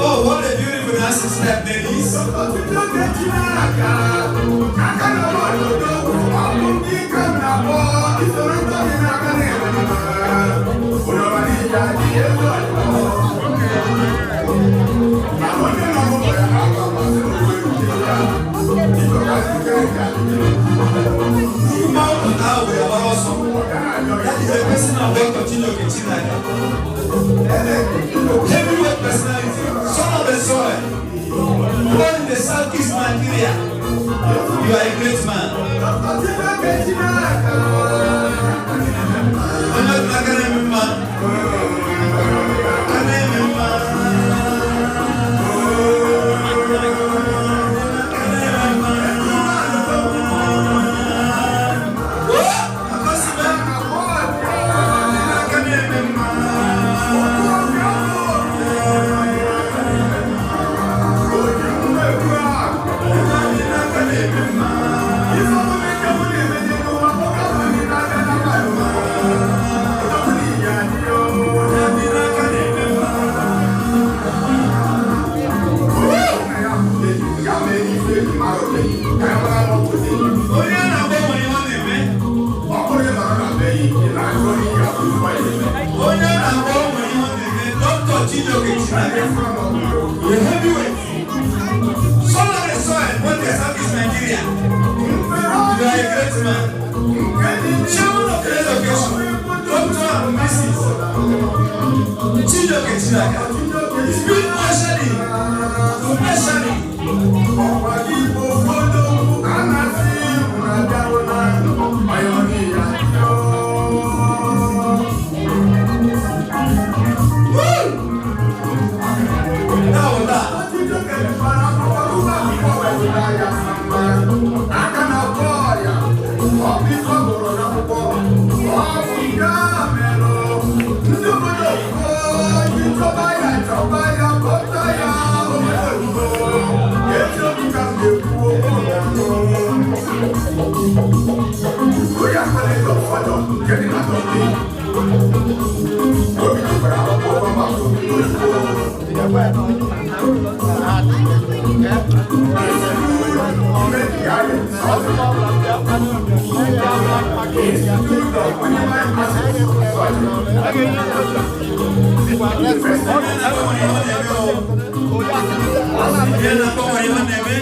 Oh, what a beautiful dancing step that is. That is the person of Dr. Chijioke Chinaka. Heavyweight personality, son of the soil, born in the southeast Nigeria. You are a great man. Onye ọbụla aka na-eme mma. Aka na-eme mma. Aka na-eme mma. Oh, akọsịba. Aka na-eme mma. Aka na-eme mma. Aka na-eme mma. Onye a na-agba nwere ihe ọ na-eme. Onye a na-agba nwere ihe ọ na-eme. Dr. Chijioke Chinaka, a heavyweight, son of the soil, born in Southeast Nigeria. You are a great man. Chairman of the occasion, Dr. and Mrs. Chijioke Chinaka, is being ushered in to usher in. Woo! Now that. Onye na-agba nwere ihe ọ na-eme.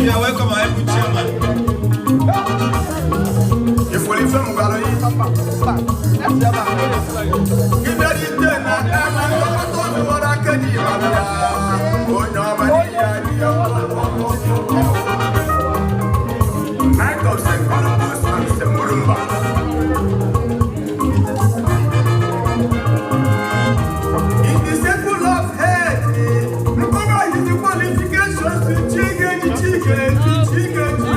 You are welcome, our able chairman. Night of St. Columbus and St. Murumba. In the circle of head, Nkoma is the qualifications to Chigeji Chigeji Chigeji.